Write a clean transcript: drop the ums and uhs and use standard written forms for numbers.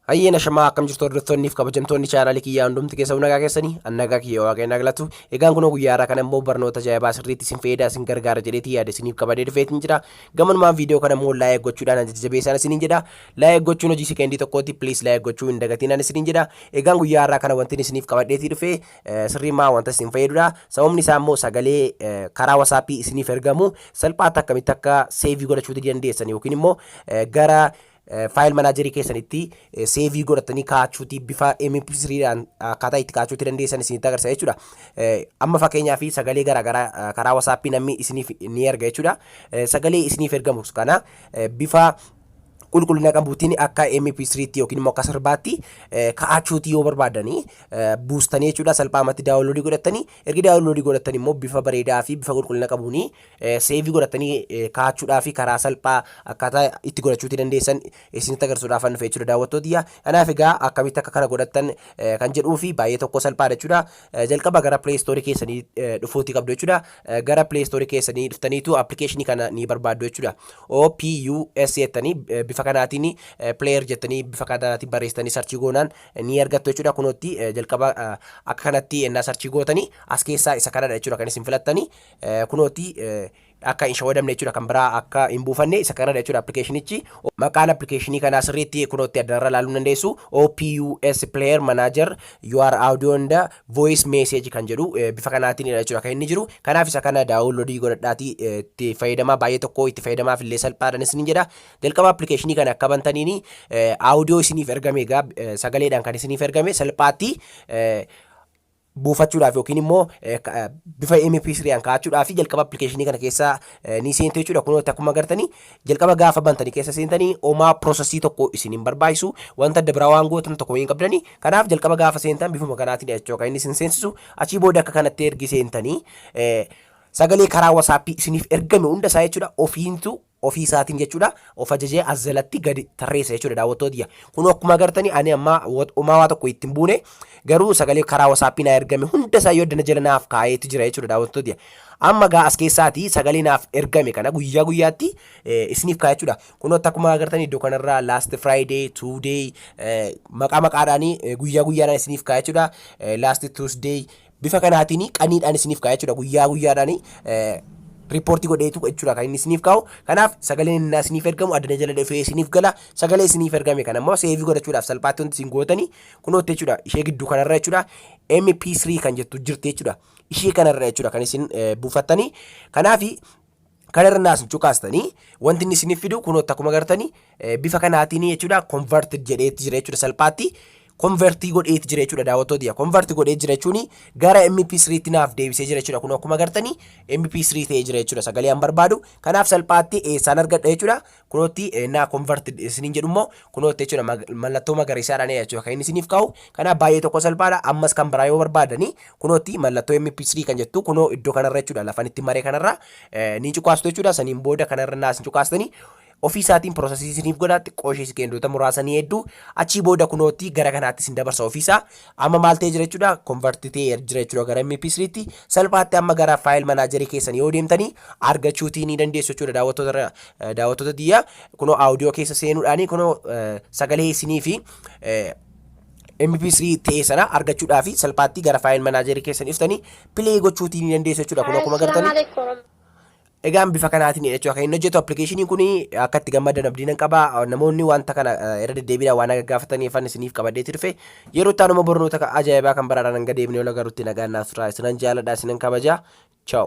Hayyeen, ashamaa, akkam jirtu hordoftoonni fi kabajamtoonni chaanaalii kiyyaa hundumti keessa? Nagaa keessanii? An nagaa kiyya, Waaqayyoon haa galatu. Egaan kunoo guyyaa har'aa kana immoo barnoota ajaa'ibaa sirriitti isin fayyadaa, isin gargaara jedheetii yaada isiniif qabadee dhufeetiin jira. Gamanumaan viidiyoo kana immoo like gochuudhaan jajjabeessaan isiniin jedha. Like gochuun hojii sekendii tokkooti, please like gochuu hin dagatinaan isiniin jedha. Egaan guyyaa har'aa kana wanti isiniif qabadheetii dhufe sirriimaa wanta isin fayyadudha. Sababni isaa immoo sagalee karaa WhatsAppii isiniif ergamu salphaatti akkamitti akka save godhachuu dandeessan yookiin immoo gara file managerii keessanitti save godhatanii kaa'achuuti, bifa MP3dhaan akkaataa itti kaa'achuuti dandeessan isinitti agarsiisa jechuudha. Amma fakkeenyaaf sagalee garaagaraa karaa WhatsAppii namni isiniif ni erga jechuudha. Sagalee isiniif ergamu kana bifa qulqullina qabuutiin akka MP3tti yookiin immoo akka sirbaatti kaa'achuuti yoo barbaadanii, buustanii jechuudha, salphaamatti download godhatanii, ergi download godhatanii immoo bifa bareedaa fi bifa qulqullina qabuuni save godhatanii kaa'achuudhaa fi karaa salphaa akkaataa itti godhachuuti dandeessan isinitti agarsiisuudhaaf an dhufe jechuudha, daawwattootiyya. Kanaaf egaa akkamitti akka kana godhattan kan jedhuu fi baay'ee tokko salphaadha jechuudha. Jalqaba gara Play Store keessanii dhufuuti qabdu jechuudha. Gara Play Store keessanii dhuftaniitu appilikeeshinii kana ni barbaaddu jechuudha. OPUS jettanii bifa kanaatiin, player jettanii bifa kanaatiin barreessitanii search goonaan ni argattu jechuudha. Kunootti jalqaba akka kanatti ennaa search gootanii as keessaa isa kanadha jechuudha kan isin filattanii. Kunootti akka hin shawadamne jechuudha, kan biraa akka hin buufanne, isa kanadha jechuudha appilikeeshinichi. Maqaan appilikeeshinii kanaa sirriitti kunootti addanarra ilaaluu dandeessu. OPUS Player Manager Your Audio and Voice Message kan jedhu bifa kanaatiin jechuudha kan inni jiru. Kanaaf isa kana download godhadhaatii itti fayyadamaa, baay'ee tokko itti fayyadamaaf illee salphaadhaan isin jedha. Jalqaba appilikeeshinii kana akka bantaniini audio isiniif ergame, egaa sagaleedhaan kan isiniif ergame, salphaatti buufachuudhaaf yookiin immoo bifa MP3 kaa'achuudhaaf jalqaba appilikeeshinii kana keessa ni seentu jechuudha. Kunoo akkuma agartanii jalqaba gaafa bantanii keessa seentanii homaa process tokko isin hin barbaachisu, wanta adda biraa waan gootan tokko hin qabdanii. Kanaaf jalqaba gaafa seentan bifuma kanaatiin jechuudha kan inni isin seensisu. Achii booda akka kanatti ergi seentanii sagalee karaa WhatsAppii isiniif ergame hunda isaa jechuudha ofiintu ofii isaatiin jechuudha of ajajee as jalatti gadi tarreessa jechuudha, daawwattoota. Kun akkuma agartanii ani amma homaa waa tokko ittiin buune, garuu sagalee karaa WhatsAppii naa ergame hunda isaa yoo addana jala naaf kaa'eetu jira jechuudha, daawwattoota. Amma gaa as keessaatii sagalee naaf ergame kana guyyaa guyyaatti isiniif kaa'e jechuudha. Kun akkuma agartanii iddoo kanarraa last Friday, today, maqaa maqaadhaanii guyyaa guyyaadhaan isiniif kaa'e jechuudha. Last Tuesday, bifa kanaatiin qaniidhaan isiniif kaa'e jechuudha, guyyaa guyyaadhaan report godheetu jechuudha kan inni isiniif kaa'u. Kanaaf sagaleen inni isiniif ergamu addana jala dhufee isiniif gala. Sagalee isiniif ergame kana immoo save godhachuudhaaf salphaatti wanti isin gootanii kunootti jechuudha, ishee gidduu kanarra jechuudha MP3 kan jettu jirti jechuudha. Ishee kanarra jechuudha kan isin buufattanii. Kanaaf kanarra naas cuqaastanii wanti inni isiniif fidu kunootti akkuma agartanii bifa kanaatiin jechuudha convert jedheetti jira jechuudha, salphaatti convert godheeti jira jechuudha, daawwattoota. Convert godhee jira jechuun gara MP3tti naaf deebisee jira jechuudha. Kun akkuma agartanii MP3 ta'ee jira jechuudha sagalee an barbaadu. Kanaaf salphaatti eessaan argadha jechuudha? Kunootti naa convert isiniin jedhu immoo kunootti jechuudha, mallattoo magariisaadhaan jechuudha kan inni isiniif kaa'u. Kanaaf baay'ee tokko salphaadha. Ammas kan biraa yoo barbaadanii kunootti mallattoo MP3 kan jettu kunoo iddoo kanarra jechuudha, lafan itti maree kanarra ni cuqaastu jechuudha. Saniin booda kanarra naas cuqaastanii ofii isaatiin process isiniif godha. Xiqqoo ishee sekendoota muraasanii hedduu achii booda kunootti gara kanaatti isin dabarsa ofiisaa. Amma maal ta'ee jira jechuudha? Convert ta'ee jira jechuudha gara MP3tti. Salphaatti amma gara file managerii keessan yoo deemtanii argachuutii ni dandeessu jechuudha, daawwattoota diyyaa. Kunoo audio keessa seenuudhaani kunoo sagalee isinii fi MP3 ta'e sana argachuudhaaf salphaatti gara file managerii keessan iftanii play gochuutii ni dandeessu jechuudha. Kun akkuma agartanii. Egaan bifa kanaatiin jechuudha kan inni hojjetu appilikeeshiniin kun. Akka itti gammadan abdii nan qaba. Namoonni wanta kana irra deddeebiidhaan waan gagaafataniif isiniif qabadheetti dhufe. Yeroo itti aanuma barnoota ajaa'ibaa kan biraadhaan hanga deebinee ol agarutti nagaan naaf tura. Isinan jaaladha, isinan kabaja. Ciao.